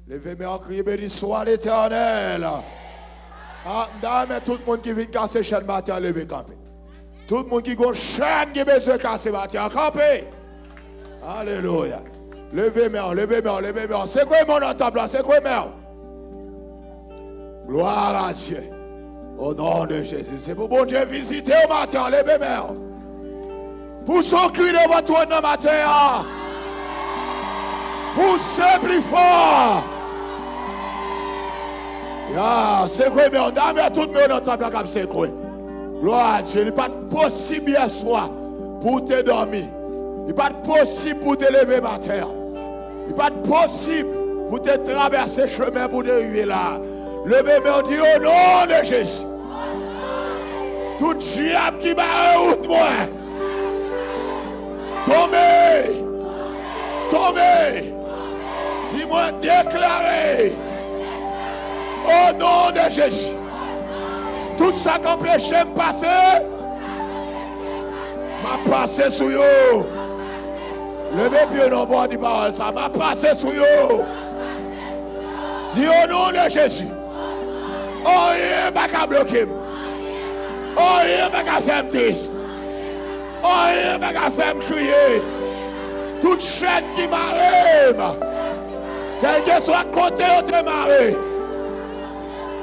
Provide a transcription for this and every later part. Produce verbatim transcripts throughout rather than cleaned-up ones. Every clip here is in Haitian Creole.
Leve men w, kriye, beni swa Letènèl. A, m ta renmen tout moun ki vin kase chèn maten an leve kanpe. Tout moun ki gon chèn ki bezwen kase maten an, kanpe. Alelouya. Leve men w, leve men w, leve men w. Sekwe men w nan tanp la, sekwe men w. Gloire à Dieu. Au nom de Jésus. Se pou Bondye vizite w maten an, leve men w. Pouse yon kri devan twòn nan maten an. Pouse pli fò. Ya, sekwe men w. Dam, tout men w nan tanp la k ap sekwe. Gloire à Dieu. Li pa t posib yè swa pou w te dòmi. Li pa t posib pou w te leve maten an. Li pa t posib pou w te travèse chemen pou w te rive la. Leve men w, di, "O non de Jezi, tout dyab ki bare wout mwen, tonbe! Tonbe!" Di, "Mwen deklare, o non de Jezi, tout sa k anpeche m pase, m ap pase sou yo." Leve pye w non, pou w di pawòl sa. "M ap pase sou yo." Di, "O non de Jezi, anyen pa ka bloke m. Anyen pa ka fè m tris. Anyen pa ka fè m kriye. Tout chèn ki mare m, kèlkeswa kote yo te mare,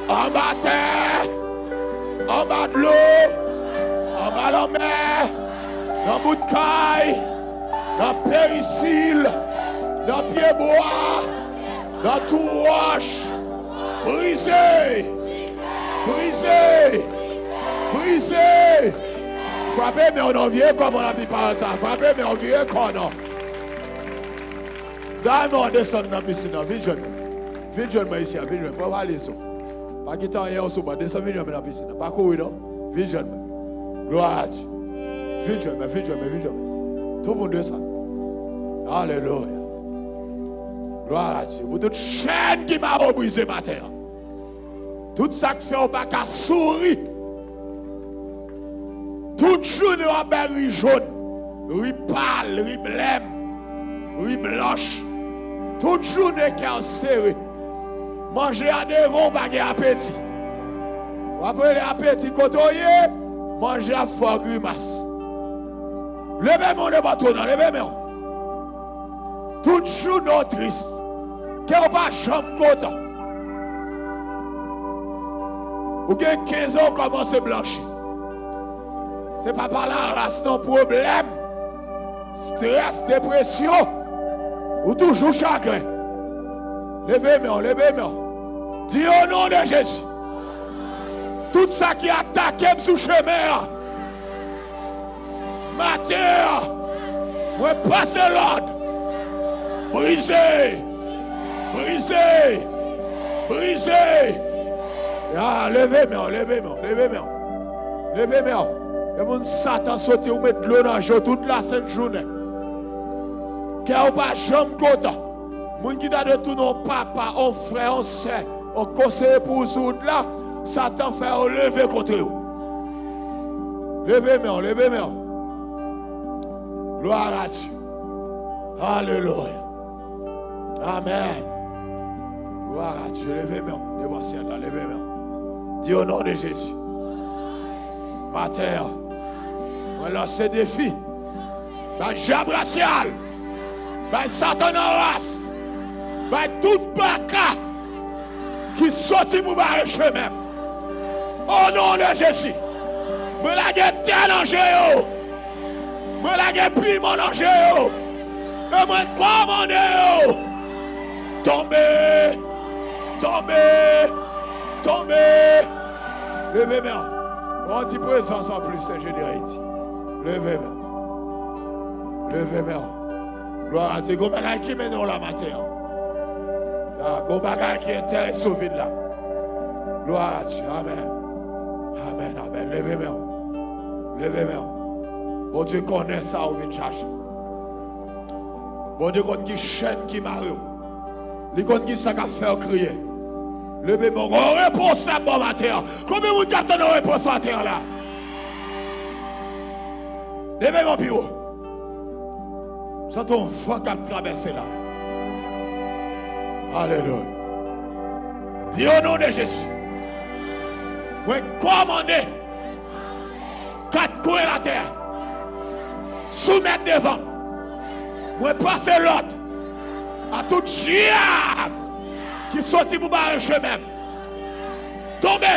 anba tè, anba dlo, anba lanmè, nan bout kay, nan perisil, nan pyebwa, nan twou wòch, brize, brize, brize." Frape men w non, vire kò w, pou n ap di pawòl sa. Frape men w, vire kò w non. Dam, desann nan pisin nan, vin jwenn mwen. Vin jwenn mwen isi a, vin jwenn mwen. Pran valiz ou. Pa kite anyen sou ban. Desann, vin jwenn mwen nan pisin nan. Pa kouri non. Vin jwenn mwen. Gloire à Dieu. Vin jwenn mwen, vin jwenn mwen, vin jwenn mwen. Tout moun desann. Alelouya. Gloire à Dieu. Pou tout chèn ki mare w brize maten an. Tout sa k fè w pa ka souri. Tout jounen w ap bay ri jòn, ri pal, ri blèm, ri blanch. Tout jounen kè w sere. Manje a devan w pa gen apeti. W ap rele apeti kote w ye, manje a fè w grimas. Leve men w devan twòn nan, leve men w. Tout jounen w tris. Kè w pa janm kontan. Ou gen kenz an, ou kòmanse blanchi. Se pa pa laras non, pwoblèm, strès, depresyon. Ou toujou chagren. Leve men w, leve men w. Di, o non de Jezi, tout sa ki atake m sou chemen an, maten an, mwen pase lòd. Brize! Brize! Brize! Ya, leve men w, leve men w, leve men w. Leve men w. Gen moun Satan soti, ou met dlo nan je w tout lasent jounen. Kè w pa janm kontan. Moun ki ta dwe tounen yon papa, yon frè, yon sè, yon konseye pou ou sou wout la, Satan fè yo leve kont ou. Leve men w, leve men w. Gloire à Dieu. Alelouya. Amèn. Gloire à Dieu. Leve men w devan syèl la, leve men w. Di, o non de Jezi, maten an, mwen lanse defi. Bay dyab rasyal, bay Satan nan ras, bay tout baka ki soti pou bare chemen m. O non de Jezi, mwen lage tè nan je yo. Mwen lage piman nan je yo. E mwen kòmande yo. Tonbe! Tonbe! Tonbe! Leve men w. Yon ti prezans anplis, Sentespri de Ayiti. Leve men w. Leve men w. Gloire à Dieu. Gon bagay ki mennen w la maten an. Ya, gon bagay ki enterese w vin la. Gloire à Dieu. Amèn. Amèn, amèn. Leve men w. Leve men w. Bondye konnen sa ou vin chache. Bondye konn ki chèn ki mare w. Li konn ki sa k ap fè w kriye. Leve men w. Gon repons l ap ba w maten an. Konbyen moun k ap tann yon repons maten an la? Leve men w pi wo. M santi yon van k ap travèse la. Alelouya. Di, o non de Jezi, mwen kòmande kat kwen latè a soumèt devan m. Mwen pase lòd a tout dyab ki soti pou bare chemen m. Tonbe!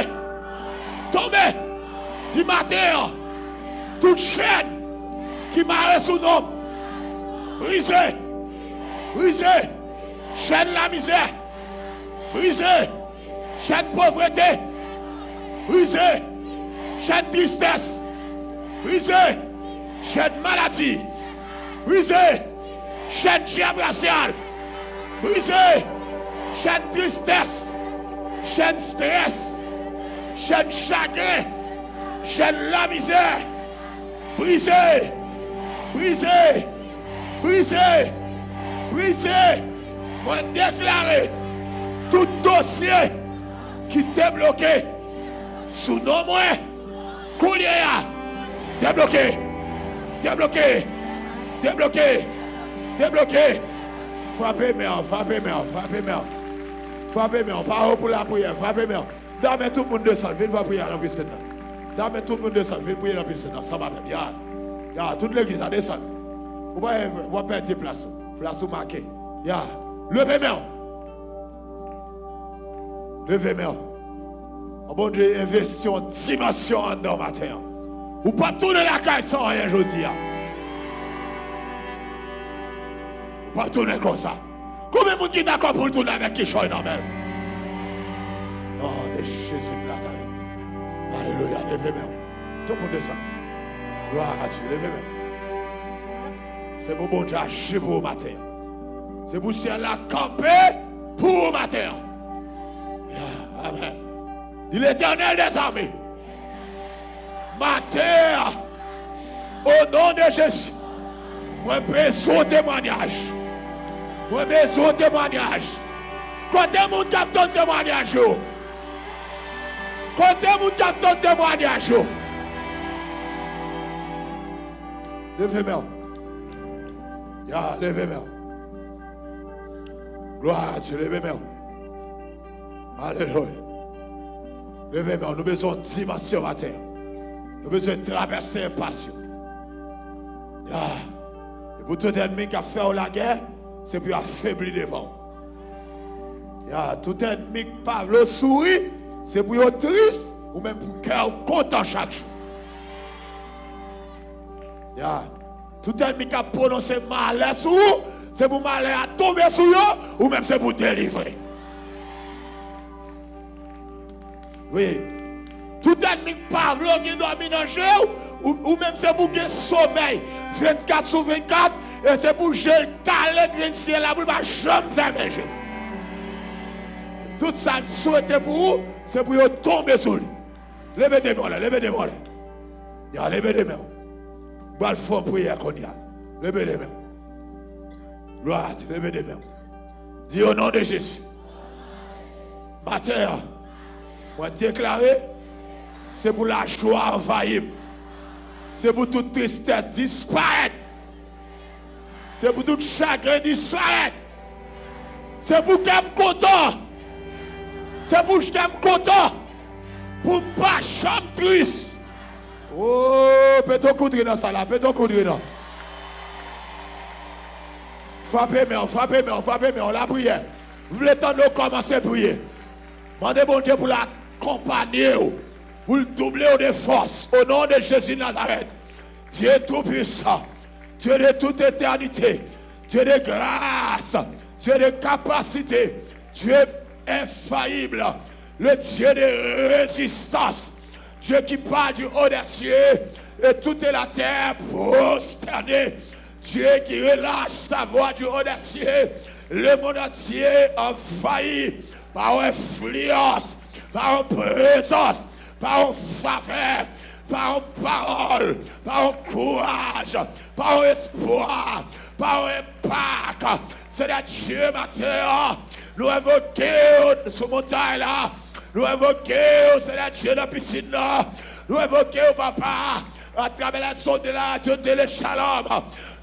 Tonbe! Di maten an, tout chèn ki mare sou non m, brize! Brize! Chèn lamizè, brize! Chèn povrete, brize! Chèn tristès, brize! Chèn maladi, brize! Chèn dyab rasyal, brize! Chèn tristès, chèn strès, chèn chagren, chèn lamizè, brize! Brize! Brize! Brize! Mwen deklare tout dosye ki te bloke sou non mwen, kounye a, debloke! Debloke! Debloke! Debloke! Frape men w, frape men w, frape men w. Frape men w, pare w pou lapriyè, frape men w. Dame tout moun desann, vin fè priyè nan pisin nan. Dame tout moun desann, vin priye nan pisin nan, ansanm avè m. Ya, ya, tout legliz la desann. Ou pa, w ap pèdi plas ou. Plas ou make. Ya, leve men w. Leve men w. Bondye envesti yon dimansyon anndan w maten an. Ou p ap tounen lakay san anyen jodi a. Ou p ap tounen konsa. Konbyen moun ki dakò pou l tounen avèk kichòy nan men l? Non de Jezi de Nazarèt. Alelouya, leve men w. Tout moun desann. Glwa a Dye, leve men w. Se pou Bondye aji pou ou maten an. Se pou syèl la kanpe pou ou maten an. Ya, amèn. Di Letènèl dèzame. Maten an, o non de Jezi, mwen bezwen yon temwanyaj. Mwen bezwen yon temwanyaj. Kote moun k ap tann temwanyaj yo? Kote moun k ap tann temwanyaj yo? Leve men w. Ya, leve men w. Glwa a Dye, leve men w. Alelouya. Leve men w. Nou bezwen yon dimansyon maten an. Nou bezwen travèse enpas yo. Ya. E pou tout ènmi k ap fè w lagè, se pou yo afebli devan w. Ya, tout ènmi k pa vle w souri, se pou yo tris, ou menm pou kè w kontan chak jou. Ya, tout ènmi k ap pwononse malè sou ou, se pou malè a tonbe sou yo, ou menm se pou w delivre. Wi. Tout ènmi k pa vle w gen dòmi nan je w, ou, ou menm se pou w gen somèy vennkat sou vennkat, e se pou je l kale grenn syèl la pou l pa janm fèmen je. Tout sa l swete pou ou, se pou yo tonbe sou li. Leve de men w la, leve de men w la. Ya, leve de men w. Pral fè yon priyè kounye a. Leve de men w. Glwa a Dye, leve de men w. Di, o non de Jezi, maten an, mwen deklare, se pou lajwa anvayi m. Se pou tout tristès disparèt. Se pou tout chagren disparèt. Se pou kè m kontan. Se pou kè m kontan. Pou m pa janm tris. O, pete yon kout ri nan sal la, pete yon kout ri nan. Frape men w, frape men w, frape men w, lapriyè. M vle tande w kòmanse priye. Mande Bondye pou l akonpanye w, pou l double w de fòs, o non de Jezi Nazarèt. Dieu Tout-Puissant, Dieu de toute éternité, Dieu de grâce, Dieu de capacité, Dieu infaillible, le Dieu de résistance, Dieu qui parle du haut des cieux et toute la terre prosternée, Dieu qui relâche sa voix du haut des cieux, le monde entier envahi par une influence, par une présence, pa yon favè, pa yon pawòl, pa yon kouraj, pa yon espwa, pa yon enpak. Senyè Dye, maten an, nou envoke w sou montay la. Nou envoke w, Senyè Dye, nan pisin nan. Nou envoke w, papa, Atravè lèzond de la radyo tele Shalom,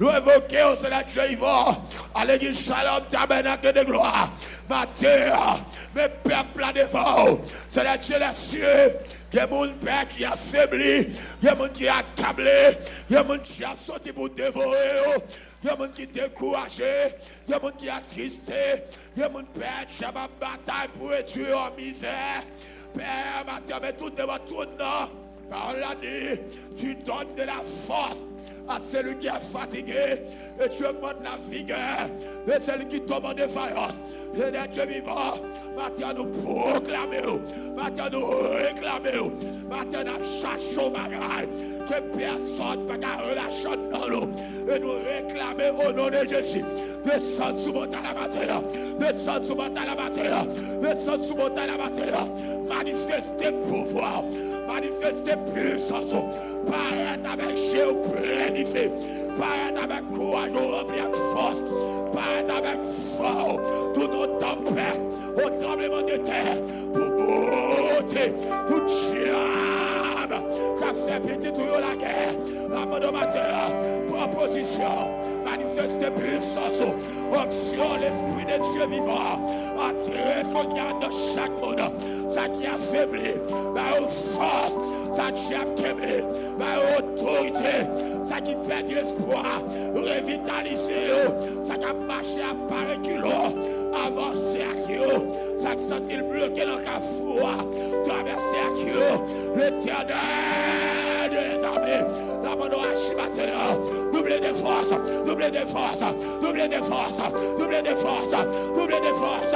nou envoke w, Seyè Dye vivan, a legliz Shalom Tabernacle de Gloire. Maten an, men pèp la devan w, Seyè Dye lèsyè. Gen moun, Pè, ki afebli, gen moun ki akable, gen moun dyab soti pou devore yo, gen moun ki dekouraje, gen moun ki atriste, gen moun, Pè, dyab ap batay pou redwi yo an mizè. Pè, maten an, men tout devan twòn nan. Pawòl la di, tu donnes de la force à celui qui est fatigué, et tu augmentes la vigueur de celui qui tombe en défaillance. Seyè Dye vivan, maten an nou pwoklame w, maten an nou reklame w, maten an n ap chache yon bagay ke pèsòn pa ka relache anndan nou. E nou reklame o non de Jezi, desann sou montay la maten an, desann sou montay la maten an, desann sou montay la maten an. Manifeste pouvwa w, manifeste pisans ou. Parèt avèk je w plen dife, parèt avèk kouraj ou ranpli ak fòs, parèt avèk van w, tou nan tanpèt, o tranbleman de tè, pou boute tout dyab k ap fè pitit ou yo lagè. Abandon maten an, pran pozisyon, manifeste pisans ou, onksyon Lespri de Dye vivan antre kounye a nan chak moun. Sa ki afebli, ba yo fòs. Sa dyab kenbe, ba yo otorite. Sa ki pèdi espwa, revitalize yo. Sa k ap mache ap pa rekilon, avanse ak yo. Sa k santi l bloke nan kafou a, travèse ak yo. Letènèl dèzame, la mano aji maten an. Double de fòs, double de fòs, double de fòs, double de fòs, double de fòs.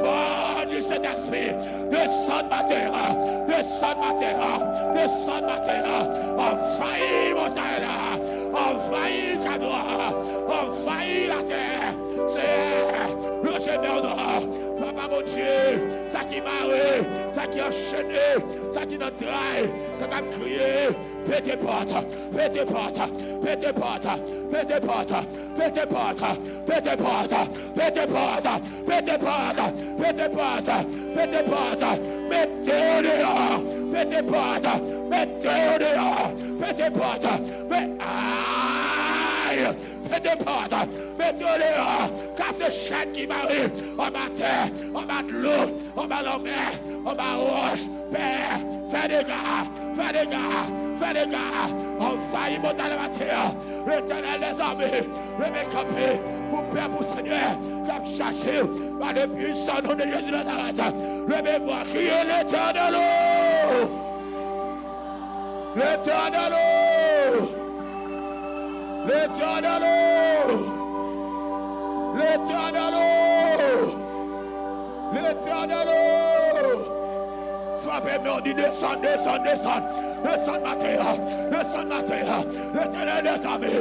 Van di Sentespri, desann maten an, desann maten an, desann maten an. Anvayi montay la, anvayi kadran, anvayi latè. Seyè, loje men w nan, Papa Bondye, sa ki mare, sa ki anchene, sa ki nan tray, sa k ap kriye, pete pòt, pete pòt, pete pòt, pete pòt, pete pòt, pete pòt, pete pòt, pete pòt, pete pòt, pete pòt, mete yo deyò, pete pòt, mete yo deyò, pete pòt, me, ay, pete pòt, mete yo deyò, kase chèn ki mare anba tè, anba dlo, anba lanmè, anba wòch, Pè, fè dega, fè dega, fè dega, anvayi montay la maten an. Letènèl dèzame, leve kanpe pou pèp ou, Senyè, k ap chache w, pa le pwisan non de Jezi Nazarèt. Leve vwa, kriye Letènèl o! Letènèl o! Letènèl o! Letènèl o! Letènèl o! Frape men w, di, desann, desann, desann. Desann maten an, desann maten an. Letènèl dèzame,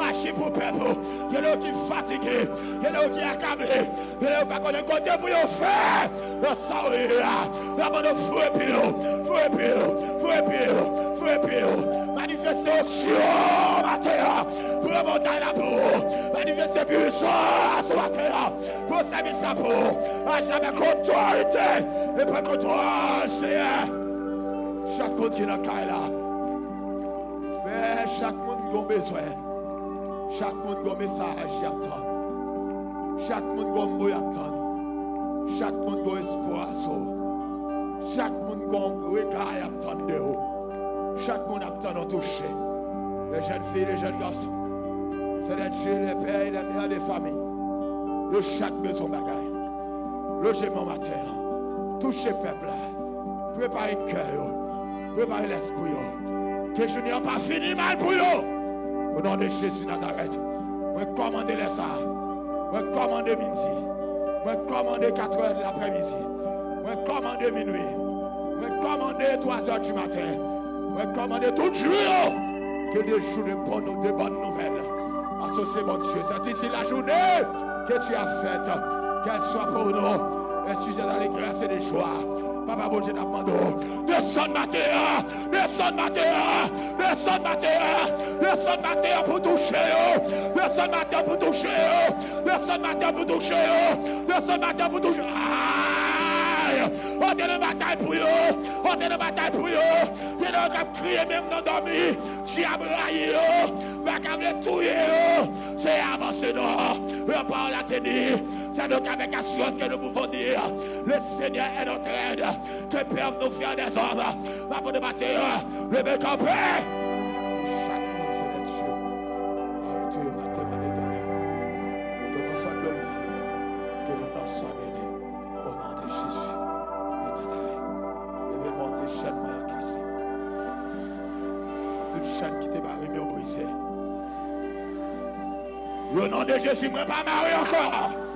aji pou pèp ou. Gen lè yo ki fatige, gen lè yo ki akable, gen lè yo pa konnen kote pou yo fè. Nan sa w ye a, la mano foure pye w, foure pye w, foure pye w, foure pye w. Manifeste onksyon maten an, pran montay la pou ou. Manifeste pwisans maten an, pran sèvis la pou ou. Aji avèk otorite e pran kontwòl, Seyè. Chak moun ki nan kay la, Pè, chak moun gon bezwen. Chak moun gon mesaj y ap tann. Chak moun gon mo y ap tann. Chak moun gon espwa sou ou. Chak moun gon rega y ap tann de ou. Chak moun ap tann yon touche. Les jeunes filles, les jeunes garçons, c'est les Dieu, les pères et les mères de famille. Yo chak bezwen bagay. Loje men w maten an. Touche pèp la. Prepare kè yo. Prepare lèspri yo. Ke jounen an pa fini mal pou yo. O non de Jezi Nazarèt, mwen kòmande lè sa a. Mwen kòmande midi. Mwen kòmande katrè laprèmidi. Mwen kòmande minwi. Mwen kòmande twazè di maten. Mwen kòmande tout jou yo. Ke de jou de bon, de bòn nouvèl. Paske se Bondye. C'est ici la journée que tu as faite. Qu'elle soit pour nous un sujet d'allégresse et de joie. Papa Bondye, n ap mande w, desann maten an, desann maten an, desann maten an, desann maten an pou touche yo, desann maten an pou touche yo, desann maten an pou touche yo, desann maten an pou touche yo. Ay! O te nan batay pou yo, ou te nan batay pou yo. Gen nan yo k ap kriye menm nan dòmi. Dyab rayi yo, pa ka vle touye yo. Seyè, avanse non. La pawòl la te di, c'est donc avec assurance que nous pouvons dire, le Seigneur est notre aide. Que peuvent nous faire des hommes? Papa de Mateo, leve kanpe. Chak moun se nèt yo. Arete yo, va temwanye gade yo. Que ton nom soit glorifié. Que ton nom soit béni. Au nom de Jésus de Nazareth. Leve, Bondye, chèn mwen an kase. Tout chèn ki te bare m yo brize. Au nom de Jésus, mwen pa mare ankò.